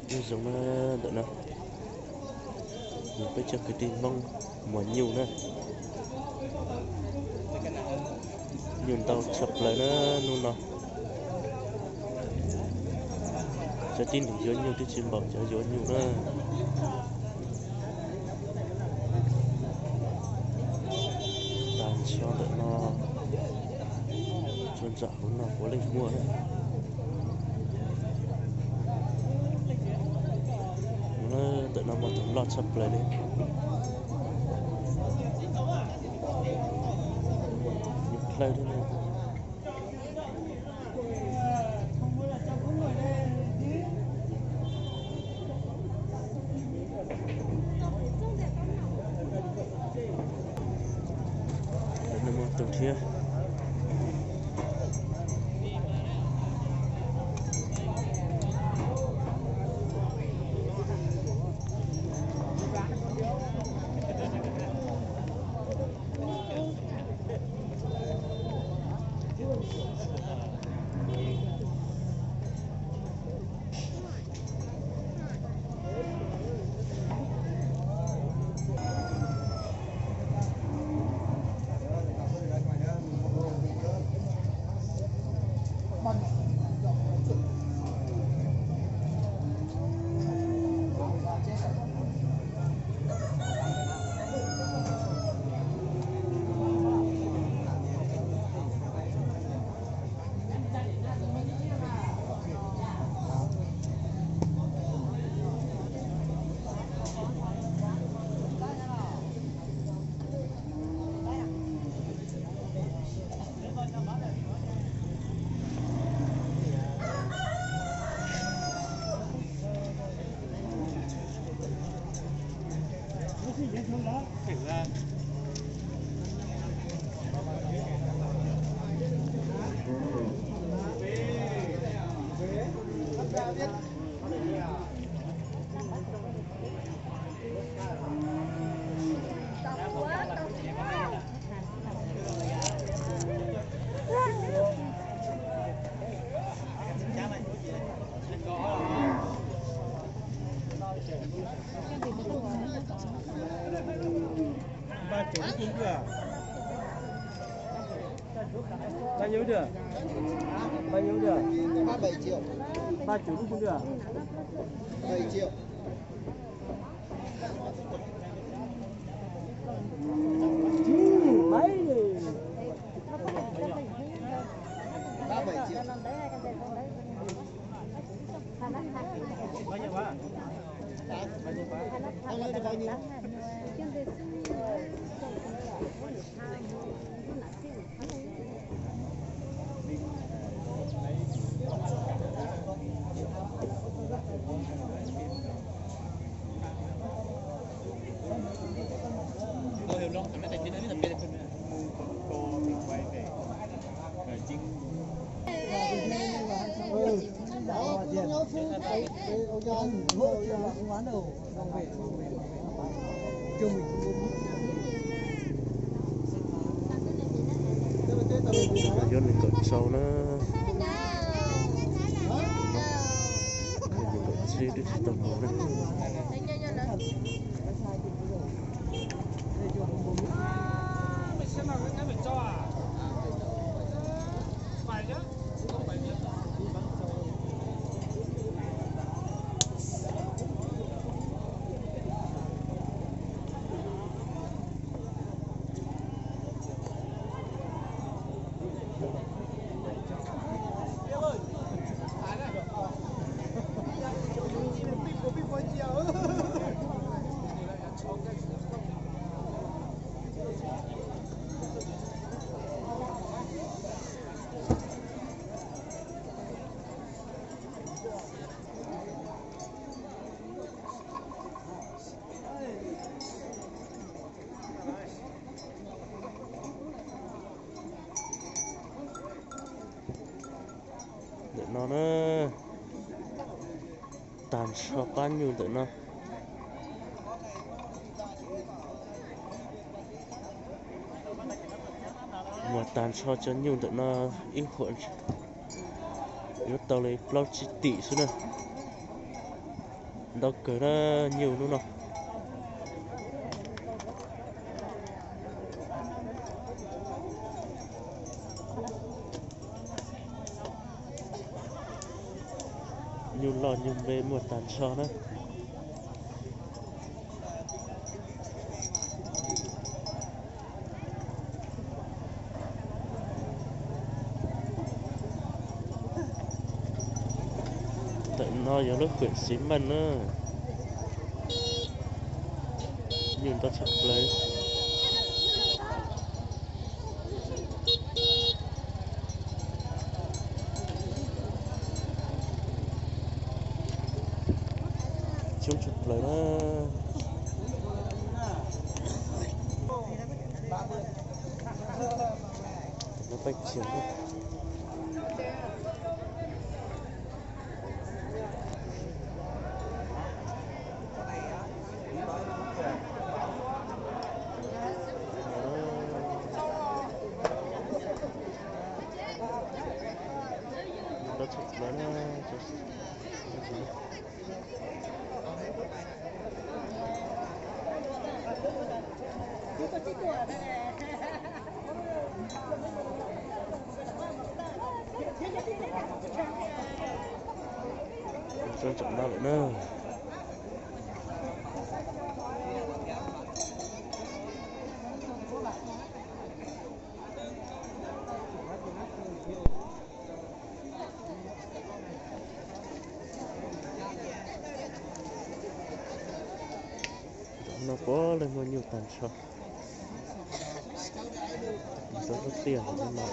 Nyob zoo na, ntawm no yog peb cov kwv tij Hmoob muag nyuj na. Nyuj ntau tshaj plaws na hnub no. Cov tib neeg yuav nyuj twb tsis npaum cov yuav nyuj na. Tag nrho ntawm no, tsuas ntawm hauv no puav leej muaj na. Ntawm no mas tus loj tshaj plaws li. Nyuj dawb thiab na. Tus thiab. Bao nhiêu được? Bao nhiêu được? Ba triệu rưỡi không được? Bảy triệu. Ba bảy triệu. Ông lấy được bao nhiêu? Yuav nees nkaum rau na. Nees nkaum tsib twb tsis tau mus na. Ntawm no na, tag nrho pab nyuj ntawm no. Muag tag nrho cov nyuj ntawm no ib huam yuav tau li plaub tsib tim xwb na. Ntau kawg na, nyuj hnub no. Nyuj loj nyuj me muaj tag nrho na. Ntawm no yog lub huyện Xín Mần na. Nyuj ntau tshaj plaws. Coob tshaj plaws na. Lub paj kiag. Ntau tshaj plaws na. Tsob ntawm no lawm na. No puav leej muaj nyuj tag nrho. Tsob lub tiaj no na.